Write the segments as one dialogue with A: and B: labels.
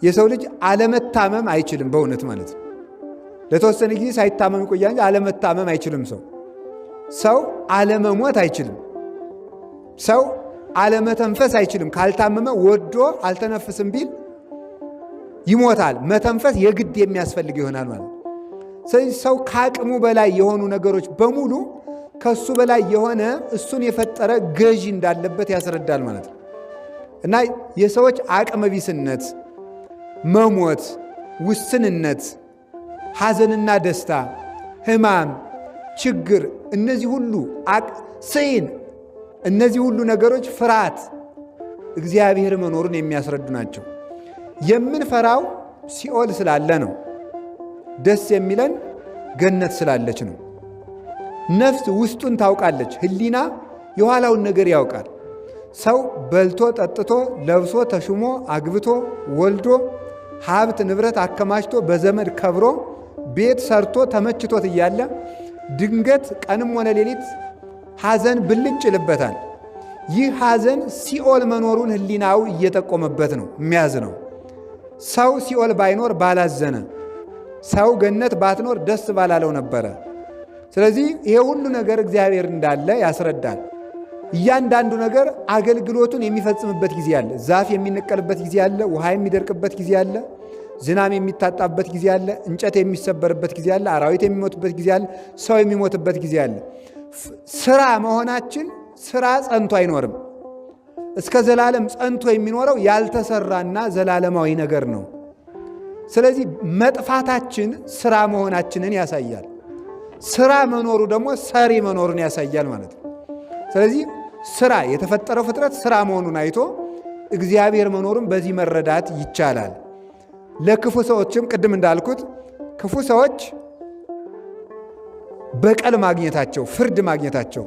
A: የሰው ልጅ አለመታመም አይችልም። በእውነት ማለት ነው። ለተወሰነ ጊዜ ሳይታመም ይቆያል እንጂ አለመታመም አይችልም። ሰው አለመሞት አይችልም። ሰው አለመተንፈስ አይችልም። ካልታመመ ወዶ አልተነፍስም ቢል ይሞታል። መተንፈስ የግድ የሚያስፈልግ ይሆናል ማለት ነው። ስለዚህ ሰው ከአቅሙ በላይ የሆኑ ነገሮች በሙሉ ከእሱ በላይ የሆነ እሱን የፈጠረ ገዢ እንዳለበት ያስረዳል ማለት ነው። እና የሰዎች አቅመ ቢስነት፣ መሞት፣ ውስንነት፣ ሐዘንና ደስታ፣ ሕማም፣ ችግር፣ እነዚህ ሁሉ ስዕን፣ እነዚህ ሁሉ ነገሮች ፍርሃት እግዚአብሔር መኖሩን የሚያስረዱ ናቸው። የምንፈራው ሲኦል ስላለ ነው። ደስ የሚለን ገነት ስላለች ነው። ነፍስ ውስጡን ታውቃለች። ሕሊና የኋላውን ነገር ያውቃል። ሰው በልቶ ጠጥቶ ለብሶ ተሹሞ አግብቶ ወልዶ ሀብት ንብረት አከማችቶ በዘመድ ከብሮ ቤት ሰርቶ ተመችቶት እያለ ድንገት ቀንም ሆነ ሌሊት ሐዘን ብልጭ ይልበታል። ይህ ሐዘን ሲኦል መኖሩን ሕሊናው እየጠቆመበት ነው የሚያዝ ነው። ሰው ሲኦል ባይኖር ባላዘነ፣ ሰው ገነት ባትኖር ደስ ባላለው ነበረ። ስለዚህ ይሄ ሁሉ ነገር እግዚአብሔር እንዳለ ያስረዳል። እያንዳንዱ ነገር አገልግሎቱን የሚፈጽምበት ጊዜ አለ። ዛፍ የሚነቀልበት ጊዜ አለ። ውሃ የሚደርቅበት ጊዜ አለ። ዝናብ የሚታጣበት ጊዜ አለ። እንጨት የሚሰበርበት ጊዜ አለ። አራዊት የሚሞቱበት ጊዜ አለ። ሰው የሚሞትበት ጊዜ አለ። ስራ መሆናችን ስራ ጸንቶ አይኖርም። እስከ ዘላለም ጸንቶ የሚኖረው ያልተሰራና ዘላለማዊ ነገር ነው። ስለዚህ መጥፋታችን ስራ መሆናችንን ያሳያል። ስራ መኖሩ ደግሞ ሰሪ መኖሩን ያሳያል ማለት ነው። ስለዚህ ስራ የተፈጠረው ፍጥረት ስራ መሆኑን አይቶ እግዚአብሔር መኖሩን በዚህ መረዳት ይቻላል። ለክፉ ሰዎችም ቅድም እንዳልኩት ክፉ ሰዎች በቀል ማግኘታቸው፣ ፍርድ ማግኘታቸው፣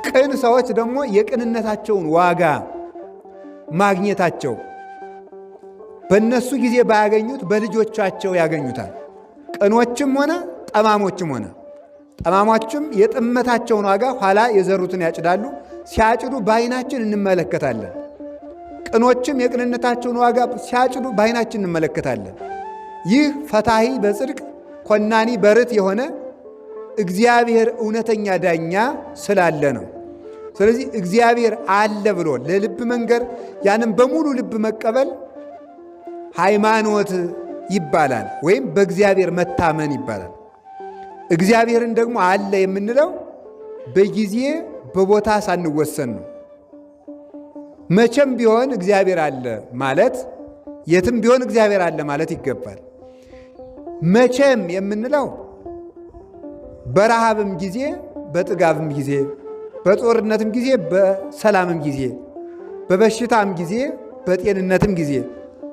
A: ቅን ሰዎች ደግሞ የቅንነታቸውን ዋጋ ማግኘታቸው በእነሱ ጊዜ ባያገኙት በልጆቻቸው ያገኙታል። ቅኖችም ሆነ ጠማሞችም ሆነ ጠማሞችም የጥመታቸውን ዋጋ ኋላ የዘሩትን ያጭዳሉ። ሲያጭዱ በዓይናችን እንመለከታለን። ቅኖችም የቅንነታቸውን ዋጋ ሲያጭዱ በዓይናችን እንመለከታለን። ይህ ፈታሂ በጽድቅ ኮናኒ በርት የሆነ እግዚአብሔር እውነተኛ ዳኛ ስላለ ነው። ስለዚህ እግዚአብሔር አለ ብሎ ለልብ መንገር ያንም በሙሉ ልብ መቀበል ሃይማኖት ይባላል፣ ወይም በእግዚአብሔር መታመን ይባላል። እግዚአብሔርን ደግሞ አለ የምንለው በጊዜ በቦታ ሳንወሰን ነው። መቼም ቢሆን እግዚአብሔር አለ ማለት የትም ቢሆን እግዚአብሔር አለ ማለት ይገባል። መቼም የምንለው በረሃብም ጊዜ በጥጋብም ጊዜ፣ በጦርነትም ጊዜ በሰላምም ጊዜ፣ በበሽታም ጊዜ በጤንነትም ጊዜ፣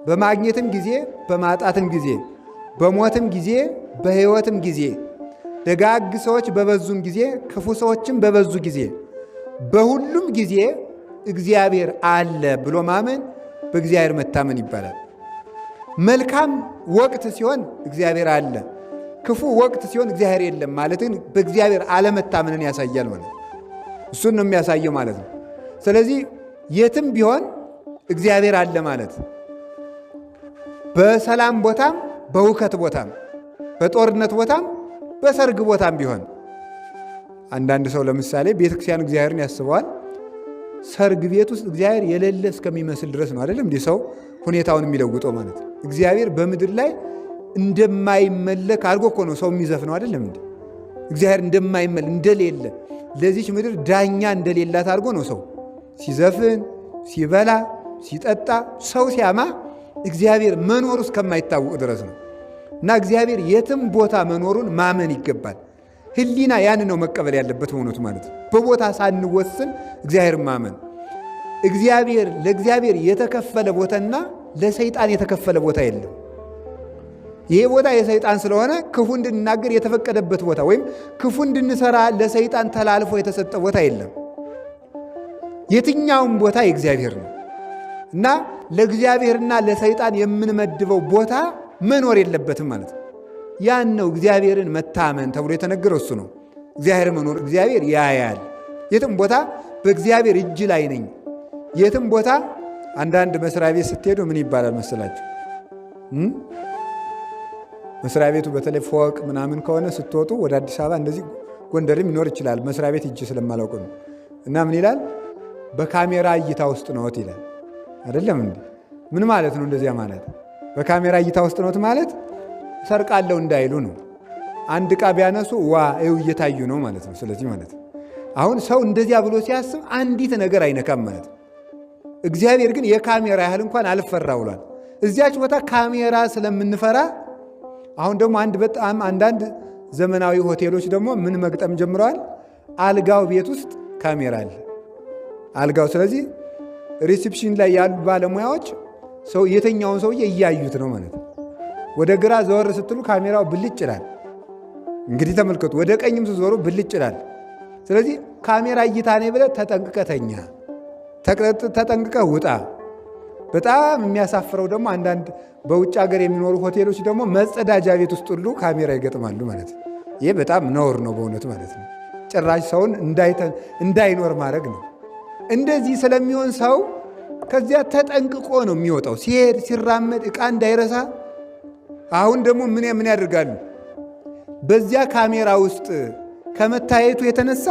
A: በማግኘትም ጊዜ በማጣትም ጊዜ፣ በሞትም ጊዜ በሕይወትም ጊዜ፣ ደጋግ ሰዎች በበዙም ጊዜ ክፉ ሰዎችም በበዙ ጊዜ፣ በሁሉም ጊዜ እግዚአብሔር አለ ብሎ ማመን በእግዚአብሔር መታመን ይባላል። መልካም ወቅት ሲሆን እግዚአብሔር አለ፣ ክፉ ወቅት ሲሆን እግዚአብሔር የለም ማለትን በእግዚአብሔር አለመታመንን ያሳያል ማለት ነው። እሱን ነው የሚያሳየው ማለት ነው። ስለዚህ የትም ቢሆን እግዚአብሔር አለ ማለት በሰላም ቦታም በውከት ቦታም በጦርነት ቦታም በሰርግ ቦታም ቢሆን አንዳንድ ሰው ለምሳሌ ቤተክርስቲያን እግዚአብሔርን ያስበዋል። ሰርግ ቤት ውስጥ እግዚአብሔር የሌለ እስከሚመስል ድረስ ነው አይደለም እንዲህ ሰው ሁኔታውን የሚለውጠው ማለት ነው። እግዚአብሔር በምድር ላይ እንደማይመለክ አድርጎ እኮ ነው ሰው የሚዘፍነው አይደለም እንዴ? እግዚአብሔር እንደማይመለክ እንደሌለ፣ ለዚች ምድር ዳኛ እንደሌላት አድርጎ ነው ሰው ሲዘፍን፣ ሲበላ፣ ሲጠጣ፣ ሰው ሲያማ እግዚአብሔር መኖሩ እስከማይታወቅ ድረስ ነው። እና እግዚአብሔር የትም ቦታ መኖሩን ማመን ይገባል። ሕሊና ያን ነው መቀበል ያለበት በእውነቱ ማለት ነው። በቦታ ሳንወስን እግዚአብሔር ማመን። እግዚአብሔር ለእግዚአብሔር የተከፈለ ቦታና ለሰይጣን የተከፈለ ቦታ የለም። ይሄ ቦታ የሰይጣን ስለሆነ ክፉ እንድንናገር የተፈቀደበት ቦታ ወይም ክፉ እንድንሰራ ለሰይጣን ተላልፎ የተሰጠ ቦታ የለም። የትኛውም ቦታ የእግዚአብሔር ነው እና ለእግዚአብሔርና ለሰይጣን የምንመድበው ቦታ መኖር የለበትም ማለት ነው። ያን ነው እግዚአብሔርን መታመን ተብሎ የተነገረው እሱ ነው። እግዚአብሔር መኖር እግዚአብሔር ያያል። የትም ቦታ በእግዚአብሔር እጅ ላይ ነኝ። የትም ቦታ አንዳንድ መስሪያ ቤት ስትሄዱ ምን ይባላል መሰላችሁ? መስሪያ ቤቱ በተለይ ፎቅ ምናምን ከሆነ ስትወጡ ወደ አዲስ አበባ እንደዚህ ጎንደርም ይኖር ይችላል። መስሪያ ቤት እጅ ስለማላውቅ ነው። እና ምን ይላል? በካሜራ እይታ ውስጥ ነዎት ይላል። አይደለም እንዴ? ምን ማለት ነው እንደዚያ ማለት? በካሜራ እይታ ውስጥ ነዎት ማለት ሰርቃለሁ እንዳይሉ ነው። አንድ ዕቃ ቢያነሱ ዋ ይኸው እየታዩ ነው ማለት ነው። ስለዚህ ማለት ነው አሁን ሰው እንደዚያ ብሎ ሲያስብ አንዲት ነገር አይነካም ማለት ነው። እግዚአብሔር ግን የካሜራ ያህል እንኳን አልፈራ ብሏል። እዚያች ቦታ ካሜራ ስለምንፈራ አሁን ደግሞ አንድ በጣም አንዳንድ ዘመናዊ ሆቴሎች ደግሞ ምን መግጠም ጀምረዋል? አልጋው ቤት ውስጥ ካሜራ አለ አልጋው። ስለዚህ reception ላይ ያሉ ባለሙያዎች ሰው የተኛውን ሰውዬ እያዩት ነው ማለት ነው። ወደ ግራ ዘወር ስትሉ ካሜራው ብልጭ ይላል። እንግዲህ ተመልከቱ። ወደ ቀኝም ስትዞሩ ብልጭ ይላል። ስለዚህ ካሜራ እይታ ነኝ ብለህ ተጠንቅቀህ ተኛ፣ ተጠንቅቀህ ውጣ። በጣም የሚያሳፍረው ደግሞ አንዳንድ በውጭ ሀገር የሚኖሩ ሆቴሎች ደግሞ መጸዳጃ ቤት ውስጥ ሁሉ ካሜራ ይገጥማሉ ማለት ነው። ይህ በጣም ነውር ነው በእውነቱ ማለት ነው። ጭራሽ ሰውን እንዳይኖር ማድረግ ነው። እንደዚህ ስለሚሆን ሰው ከዚያ ተጠንቅቆ ነው የሚወጣው፣ ሲሄድ ሲራመድ ዕቃ እንዳይረሳ። አሁን ደግሞ ምን ምን ያደርጋሉ? በዚያ ካሜራ ውስጥ ከመታየቱ የተነሳ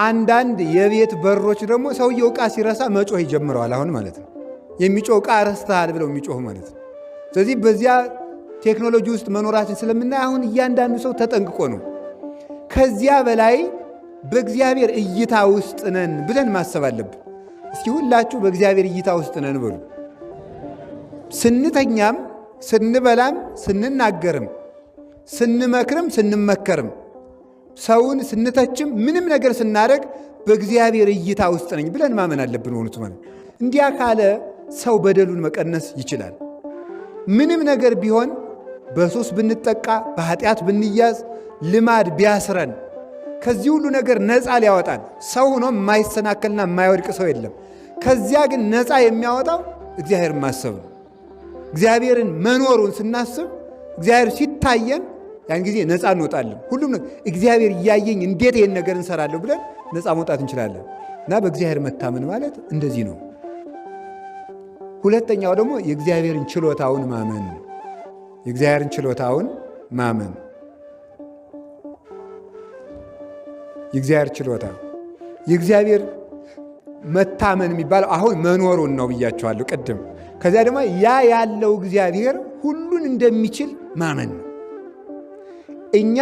A: አንዳንድ የቤት በሮች ደግሞ ሰውየው ዕቃ ሲረሳ መጮህ ይጀምረዋል። አሁን ማለት ነው የሚጮህ ዕቃ ረስተሃል ብለው የሚጮህ ማለት ነው። ስለዚህ በዚያ ቴክኖሎጂ ውስጥ መኖራችን ስለምናይ አሁን እያንዳንዱ ሰው ተጠንቅቆ ነው። ከዚያ በላይ በእግዚአብሔር እይታ ውስጥ ነን ብለን ማሰብ አለብን። እስኪ ሁላችሁ በእግዚአብሔር እይታ ውስጥ ነን በሉ። ስንተኛም፣ ስንበላም፣ ስንናገርም፣ ስንመክርም፣ ስንመከርም፣ ሰውን ስንተችም፣ ምንም ነገር ስናደርግ በእግዚአብሔር እይታ ውስጥ ነኝ ብለን ማመን አለብን። ሆኑት ማለት እንዲያ ካለ ሰው በደሉን መቀነስ ይችላል። ምንም ነገር ቢሆን በሱስ ብንጠቃ፣ በኃጢአት ብንያዝ፣ ልማድ ቢያስረን ከዚህ ሁሉ ነገር ነፃ ሊያወጣን ሰው ሆኖ የማይሰናከልና የማይወድቅ ሰው የለም። ከዚያ ግን ነፃ የሚያወጣው እግዚአብሔር ማሰብ ነው። እግዚአብሔርን መኖሩን ስናስብ እግዚአብሔር ሲታየን ያን ጊዜ ነፃ እንወጣለን። ሁሉም እግዚአብሔር እያየኝ እንዴት ይህን ነገር እንሰራለሁ ብለን ነፃ መውጣት እንችላለን። እና በእግዚአብሔር መታመን ማለት እንደዚህ ነው። ሁለተኛው ደግሞ የእግዚአብሔርን ችሎታውን ማመን ነው። የእግዚአብሔርን ችሎታውን ማመን የእግዚአብሔር ችሎታ የእግዚአብሔር መታመን የሚባለው አሁን መኖሩን ነው ብያቸዋለሁ ቅድም። ከዚያ ደግሞ ያ ያለው እግዚአብሔር ሁሉን እንደሚችል ማመን ነው። እኛ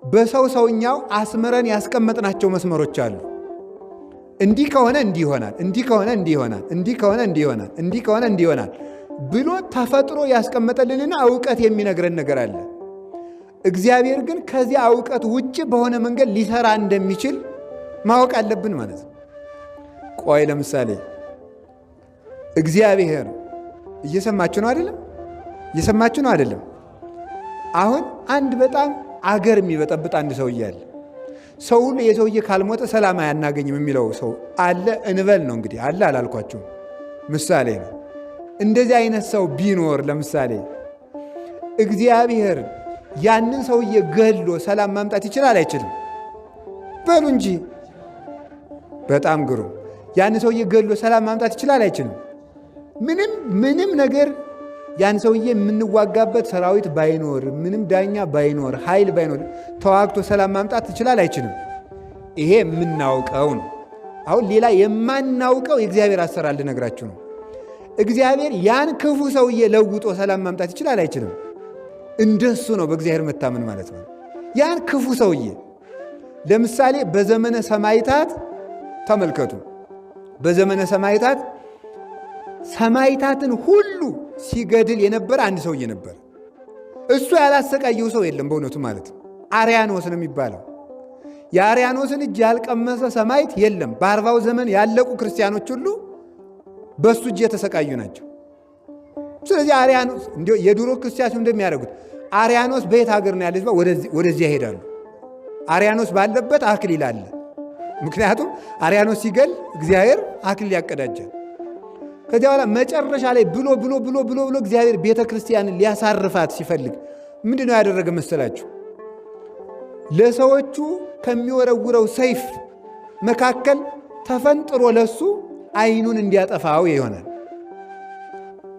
A: በሰው ሰውኛው አስምረን ያስቀመጥናቸው መስመሮች አሉ። እንዲህ ከሆነ እንዲህ ይሆናል፣ እንዲህ ከሆነ እንዲህ ይሆናል፣ እንዲህ ከሆነ እንዲህ ይሆናል፣ እንዲህ ከሆነ እንዲህ ይሆናል ብሎ ተፈጥሮ ያስቀመጠልንና እውቀት የሚነግረን ነገር አለ። እግዚአብሔር ግን ከዚያ እውቀት ውጭ በሆነ መንገድ ሊሰራ እንደሚችል ማወቅ አለብን ማለት ነው። ቆይ ለምሳሌ እግዚአብሔር እየሰማችሁ ነው አይደለም? እየሰማችሁ ነው አይደለም? አሁን አንድ በጣም አገር የሚበጠብጥ አንድ ሰውዬ አለ። ሰው ሁሉ የሰውዬ ካልሞተ ሰላም አያናገኝም የሚለው ሰው አለ እንበል ነው እንግዲህ። አለ አላልኳችሁም፣ ምሳሌ ነው። እንደዚህ አይነት ሰው ቢኖር ለምሳሌ እግዚአብሔር ያንን ሰውዬ ገድሎ ሰላም ማምጣት ይችላል አይችልም? በሉ እንጂ። በጣም ግሩም። ያን ሰውዬ ገድሎ ሰላም ማምጣት ይችላል አይችልም? ምንም ምንም ነገር ያን ሰውዬ የምንዋጋበት ሰራዊት ባይኖር፣ ምንም ዳኛ ባይኖር፣ ኃይል ባይኖር ተዋግቶ ሰላም ማምጣት ይችላል አይችልም? ይሄ የምናውቀው ነው። አሁን ሌላ የማናውቀው የእግዚአብሔር አሰራር ልነግራችሁ ነው። እግዚአብሔር ያን ክፉ ሰውዬ ለውጦ ሰላም ማምጣት ይችላል አይችልም? እንደሱ ነው በእግዚአብሔር መታመን ማለት ነው። ያን ክፉ ሰውዬ ለምሳሌ በዘመነ ሰማዕታት ተመልከቱ። በዘመነ ሰማዕታት ሰማዕታትን ሁሉ ሲገድል የነበረ አንድ ሰውዬ ነበር። እሱ ያላሰቃየው ሰው የለም በእውነቱ ማለት ነው። አርያኖስ ነው የሚባለው። የአርያኖስን እጅ ያልቀመሰ ሰማዕት የለም። በ40ው ዘመን ያለቁ ክርስቲያኖች ሁሉ በእሱ እጅ የተሰቃዩ ናቸው። ስለዚህ አርያኖስ የድሮ ክርስቲያኖች እንደሚያደርጉት አርያኖስ በየት ሀገር ነው ያለ ወደዚያ ይሄዳሉ። አርያኖስ ባለበት አክሊል አለ። ምክንያቱም አርያኖስ ሲገል እግዚአብሔር አክሊል ያቀዳጃል። ከዚያ በኋላ መጨረሻ ላይ ብሎ ብሎ ብሎ ብሎ ብሎ እግዚአብሔር ቤተ ክርስቲያንን ሊያሳርፋት ሲፈልግ ምንድን ነው ያደረገ መሰላችሁ? ለሰዎቹ ከሚወረውረው ሰይፍ መካከል ተፈንጥሮ ለሱ ዓይኑን እንዲያጠፋው ይሆናል።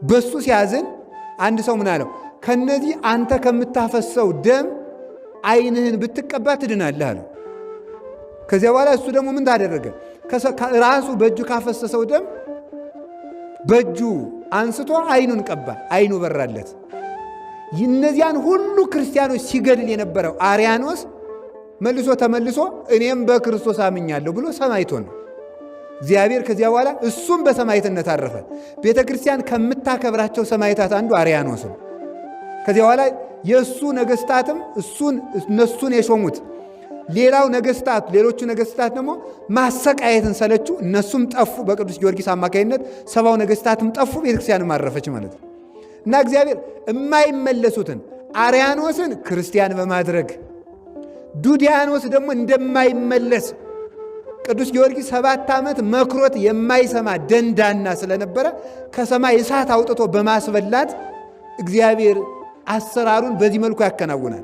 A: በሱ ሲያዝን አንድ ሰው ምን አለው? ከነዚህ አንተ ከምታፈሰው ደም ዓይንህን ብትቀባ ትድናለህ አለው። ከዚያ በኋላ እሱ ደግሞ ምን ታደረገ? ራሱ በእጁ ካፈሰሰው ደም በእጁ አንስቶ ዓይኑን ቀባ፣ ዓይኑ በራለት። እነዚያን ሁሉ ክርስቲያኖች ሲገድል የነበረው አርያኖስ መልሶ ተመልሶ እኔም በክርስቶስ አምኛለሁ ብሎ ሰማዕት ሆነ። እግዚአብሔር ከዚያ በኋላ እሱም በሰማዕትነት አረፈ። ቤተ ክርስቲያን ከምታከብራቸው ሰማዕታት አንዱ አርያኖስ ነው። ከዚያ በኋላ የእሱ ነገስታትም እሱን እነሱን የሾሙት ሌላው ነገስታት ሌሎቹ ነገስታት ደግሞ ማሰቃየትን ሰለቹ፣ እነሱም ጠፉ። በቅዱስ ጊዮርጊስ አማካኝነት 70ው ነገስታትም ጠፉ፣ ቤተክርስቲያንም አረፈች ማለት ነው። እና እግዚአብሔር የማይመለሱትን አርያኖስን ክርስቲያን በማድረግ ዱዲያኖስ ደግሞ እንደማይመለስ ቅዱስ ጊዮርጊስ 7 ዓመት መክሮት የማይሰማ ደንዳና ስለነበረ ከሰማይ እሳት አውጥቶ በማስበላት እግዚአብሔር አሰራሩን በዚህ መልኩ ያከናውናል።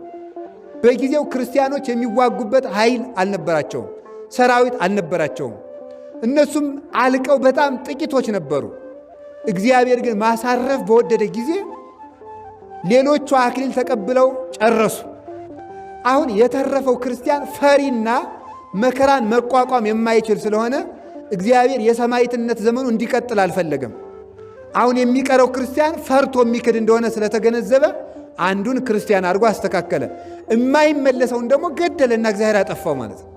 A: በጊዜው ክርስቲያኖች የሚዋጉበት ኃይል አልነበራቸውም፣ ሰራዊት አልነበራቸውም። እነሱም አልቀው በጣም ጥቂቶች ነበሩ። እግዚአብሔር ግን ማሳረፍ በወደደ ጊዜ ሌሎቹ አክሊል ተቀብለው ጨረሱ። አሁን የተረፈው ክርስቲያን ፈሪና መከራን መቋቋም የማይችል ስለሆነ እግዚአብሔር የሰማዕትነት ዘመኑ እንዲቀጥል አልፈለገም። አሁን የሚቀረው ክርስቲያን ፈርቶ የሚክድ እንደሆነ ስለተገነዘበ አንዱን ክርስቲያን አድርጎ አስተካከለ። የማይመለሰውን ደግሞ ገደለና እግዚአብሔር አጠፋው ማለት ነው።